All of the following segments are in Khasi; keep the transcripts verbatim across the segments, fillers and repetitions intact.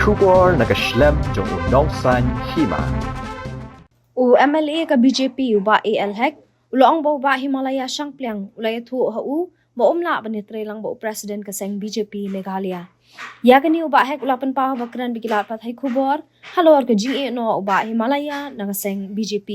Khubor na ka shlem jong u Nongsaiñ Hima. U M L A ka B J P u Bah A L Hek u la ong ba u Bah Himalaya Shangpliang u la ïathuh ha u ba um lah ban ïatreilang bad u President ka seng B J P Meghalaya. Ïa kane u Bah Hek u la pynpaw ba kren bad ki lad pathai khubor halor ka jingïehnoh u Bah Himalaya na ka seng B J P.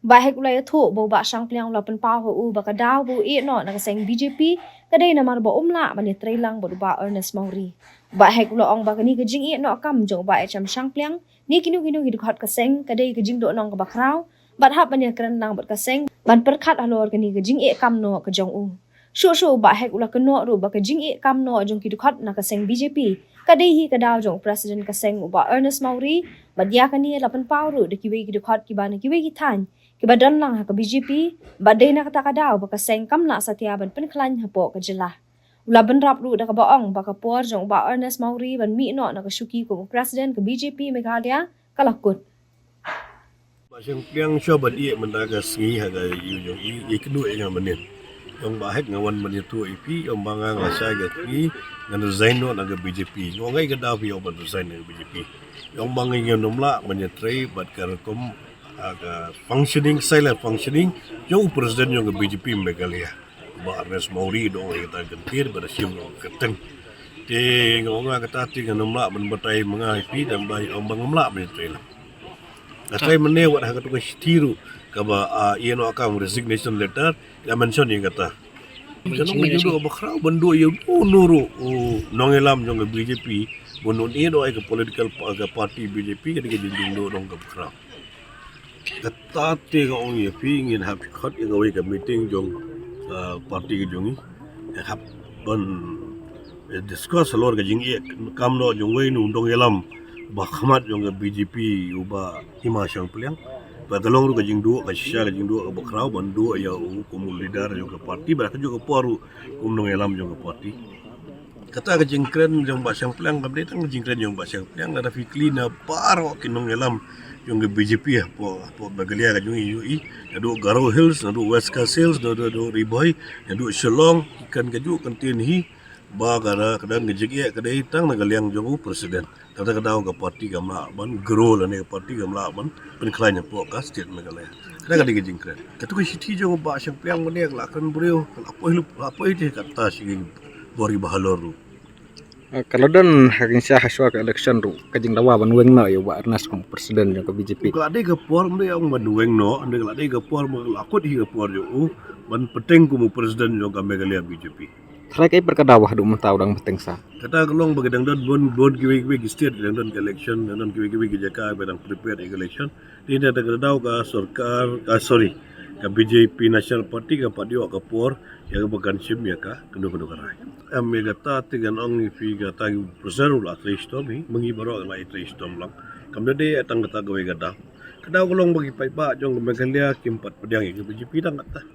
U Bah Hek u la ïathuh ba u Bah Shangpliang u la pynpaw ha u ba ka daw ba u ïehnoh na ka seng B J P ka dei namar ba um lah ban ïatreilang bad u Bah Ernest Mawrie. U Bah Hek u la ong ba kane ka jingïehnoh kam jong u Bah H M Shangpliang ne kino kino ki dkhot ka seng ka dei ka jingduhnong kaba khraw bad hap ban ïakren lang bad ka seng ban pyrkhat halor kane ka jingïehkam noh ka jong u. Shuh shuh u Bah Hek u la kynnoh ruh ba ka jingïehkam noh jong ki dkhot na ka seng B J P ka dei hi ka daw jong u President ka seng u Bah Ernest Mawrie bad ïa kane la pynpaw ruh da kiwei ki dkhot kiba na kiwei ki thaiñ kiba don lang ha ka B J P bad dei na kata ka daw ba ka seng kam lah satia ban pynkhlaiñ hapoh ka jylla. U la bynrap ruh da kaba ong ba ka por jong u Bah Ernest Mawrie ban mih noh na ka shuki kum u President ka B J P Meghalaya ka la kut. Bah Shangpliang shuwa ban ïeh mynta ka sngi ha ka ïew jong i, i kynduh ïa nga mynnin. Ong Bah Hek, nga wan ban ïathuh ïa phi, ong ba nga nga shai ka sngi ngan resign noh na ka B J P. Nga ong, nga ïa ka daw phi ong ban resign na ka B J P. Ong ba nga ngam lah ban ïatrei bad ka rukom, ha ka functioning, silent functioning jong u President jong ka B J P Meghalaya, Bah Ernest Mawrie. Dang ïa kata ka kyntien ba da shim ka kyrteng. Te nga ong nga kata te ngam lah ban batai ma nga ïa phi, dang ba ong ba ngam lah ban ïatrei lang. Nga trai mynne wat ha katu ka shithi ruh kaba, ah, ïehnoh kam, resignation letter, la mention ïa kata. Ka long ka jingduh kaba khraw ban duh ïa uno uno ruh u nongïalam jong ka B J P, ban ïehnoh ïa ka political pa-, ka party B J P, ka dei ka jingduh dong kaba khraw. Kata te nga ong ïa phi, ngin hap khot ïa kawei ka meeting jong, ah, party ka jong ngi. Hap ban, eh, discuss halor ka jingïehkam noh jong uwei u nongïalam ba khmat jong ka B J P, u Bah Hima Shangpliang. Ba ka long ruh ka jingduh, ka shisha ka jingduh kaba khraw ban duh ïa u kum u leader jong ka party, ba ka juh ka por ruh kum nongïalam jong ka party. Kata ka jingkren jong Bah Shangpliang kam dei tang ka jingkren jong Bah Shangpliang, lada phi kylli na baroh ki nongïalam jong ka B J P hapoh, hapoh Meghalaya ka jong ngi, naduh Garo Hills, naduh West Khasi Hills, naduh, naduh Ri Bhoi, naduh Shillong, ki kren kajuh ka kyntien hi ba ka da, ka don ka jingeh ka dei tang na ka liang jong u President. Kata ka daw ka party kam lah ban grow lane ka party kam lah ban pynkhlaiñ hapoh ka state Meghalaya. Kata ka dei ka jingkren. Katu ka shithi jong u Bah Shangpliang mynne ka la kren briew, ka la poi, la poi te kata shi ki bor kiba halor ruh. Eh, ka la don ha ka jingshisha hashwa ka election ruh ka jingdawa ban weng noh ïa u Bah Ernest kum president jong ka B J P. Ka la dei ka por, ym dei ong ban weng noh, ym dei, ka la dei ka por, ka la kut hi ka por jong u ban bteng kum u president jong ka Meghalaya B J P. Tharai kaei pat ka daw ba haduh mynta u dang bteng sah? Kata ka long ba ki dang don bun, bun kiwei kiwei ki state ki dang don ka election, dang don kiwei kiwei ki jaka ba dang prepare ïa ka election. Te da ka daw ka sorkar, ah, sorry, ka B J P National Party ka pat ïoh ka por ïa kaba kan shim ïa ka kano kano ka rai. Em, ïa kata te ngan ong ïa phi, kata ki pressure u la trei shitom hi, ma ngi baroh la trei shitom lang. Kam da dei tang kata kawei ka daw. Ka daw ka long ba ki paidbah jong ka Meghalaya kim pat pdiang ïa ka B J P tang kata.